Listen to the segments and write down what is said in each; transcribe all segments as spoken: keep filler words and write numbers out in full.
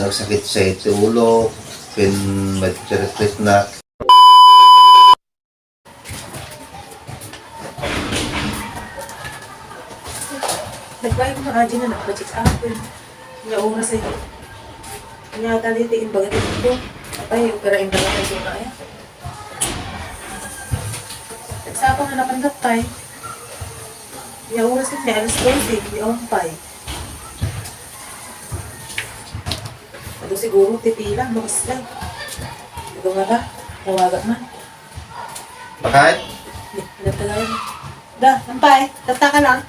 Nagsakit sa iti ulo, ken nagtiritritnak. Nagbayad mo, Aji, na nagpa-check up, eh. Nga oras, eh. Nga tali ti imbaga ti doktor. Apay, opera imbaga ti doktor, eh. Nagsapa nga napanggap tayo. Nga oras, eh, alas dose, di awan pay. Ito siguro, ti pila, makas lang. Ito nga ba? Tawagan man. Bakay? Di, pinagtagayan. Da, ampay, tatta ka lang.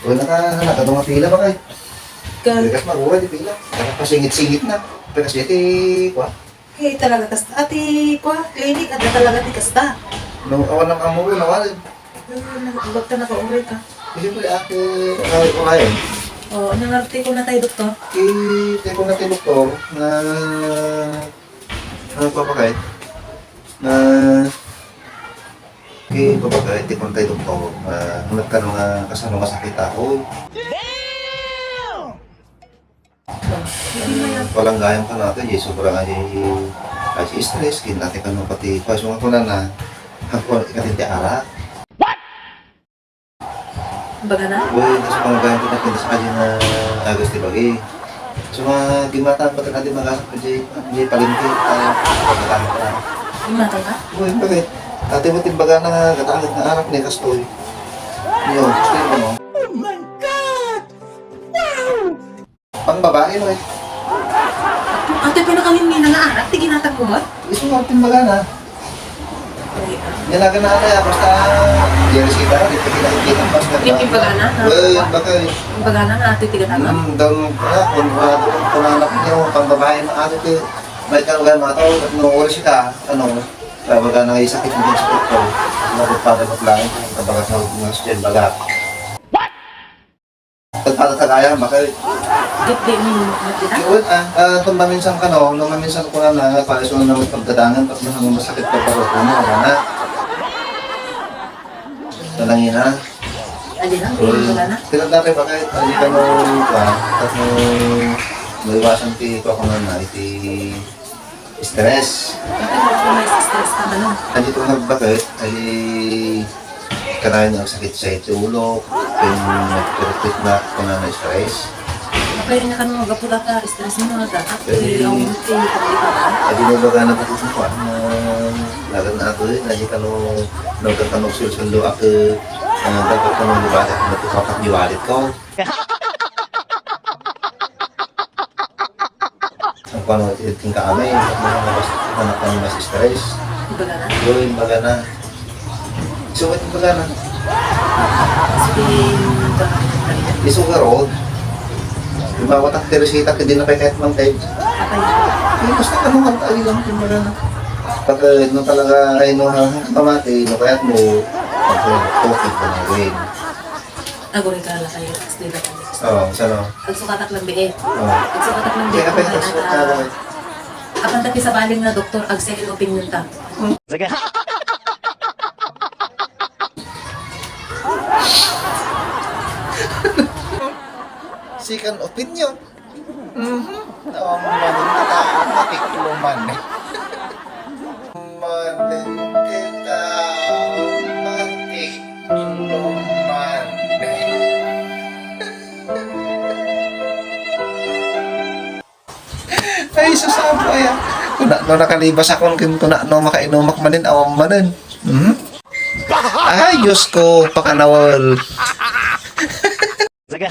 Wala ka, wala ka, mga pila, bakay? Ka- Bigas maguray, di pila. Wala ka, singit-singit na. Pero kasi, iti, kwa? Eh, talaga, kas-, ati, kwa, clinic, ada talaga ti kasta. No, awan ang amo, no, awan. Ano, ano, ba't ka nakauray ka? Siyempre, ate, ay, kumain. Oh, ano nga, ate, ko na tayo, doktor? Eh, ate, ko na tayo, doktor, na, ano pa ba kayo? Na, eh, babagay, ti pantay doktor, ah, ano ka nga kasano nga sakit ako? Palanggayan ka natin, eh, sobra nga, eh, ay, stress, kinati ka nung pati, pa, so, ako na na, ako, ikatiti ara. Baga na? Uy, kasi palanggayan ko na, kintas ka din na agas ti bagi. So, nga, gimatan pa ka di magasak pa di, di palengke, ah, pagkatang ka. Gimatan ka? Uy, bakit? Ate mo, timbaga na, katangit na anak ni Kastoy. Yo, Kastoy mo, no? Oh my God! Wow! Pangbabae, no, eh. Ate, pinakamin nga nga anak, ti ginatang mo ba? Isu nga, timbaga na. Ay, ah. Yan, aga na, aga, basta, di rin kita, di pa kita, kita, basta, Yung imbaga na, ha? Well, bagay. Imbaga na, nga ate, tiga tama? Mm, daw, ah, kung, ah, kung anak niyo, pangbabae na ate, ti, may kalugan mga tao, at nung oras ka, ano, baga na isakit mo din sa doktor, nagpapadapat lang, baga sa mga student, baga. Pagpatatagaya, bakit? Gitdi ni, gitdi na? Yun, ah, ah, kung maminsan ka, no, nung maminsan ko na, na, para sa naman pagdadangan, pag nang masakit pa, para ko na, wala na. Nanangina. Adi lang, Uy, wala na. Tinatapay ba kahit hindi ka mo, ah, at mo maiwasan ti, kung ano na, iti stress. Bakit mo may stress ka ba, no? Adi ko nagbakit, adi Kanayon nga agsakit sa iti ulo, ken nagpirpit na, kunana stress. Apay nga kano gapu data stress mo nga data. Pwede. Adi mo baga na pati sa kuan, na lagan na ato, eh, adi kano, nagkakano sulsundo ako, ah, dapat kano di ba, nagkakapak di wallet ko. Ang panood king kaamay, mga mas, anak kami mas stress. Ibaga na? Yun, ibaga na. So, ba't ibaga na? Sige, ibaga na. Iso ka road. Di ba, watak Teresita, hindi na kay kahit mang time. Apay. Di, basta ka naman, tayo lang, ibaga na. Pag, eh, nung talaga, ay, nung hanggang pamati, nung kaya't mo, pag, eh, okay, ibaga na rin. Aguray ka lang kayo, tapos di ba kami? Oo, saan o? Agsukatak lang, be, eh. Oo. Agsukatak lang, be, Kaya eh, kami agsukat ka lang, eh. Apan dati sa baling na doktor, ag second opinion ta. Sige. Second opinion? Mhm. Ang maling tao, matiklo man. Maling tao, matiklo man. Ay, sus, apo, ay, ah. Kuna, no, nakalibas akon, kun, kuna, no, makainumak manin, awam manin. Mhm. Ay, Diyos ko, pakanawal. Sige.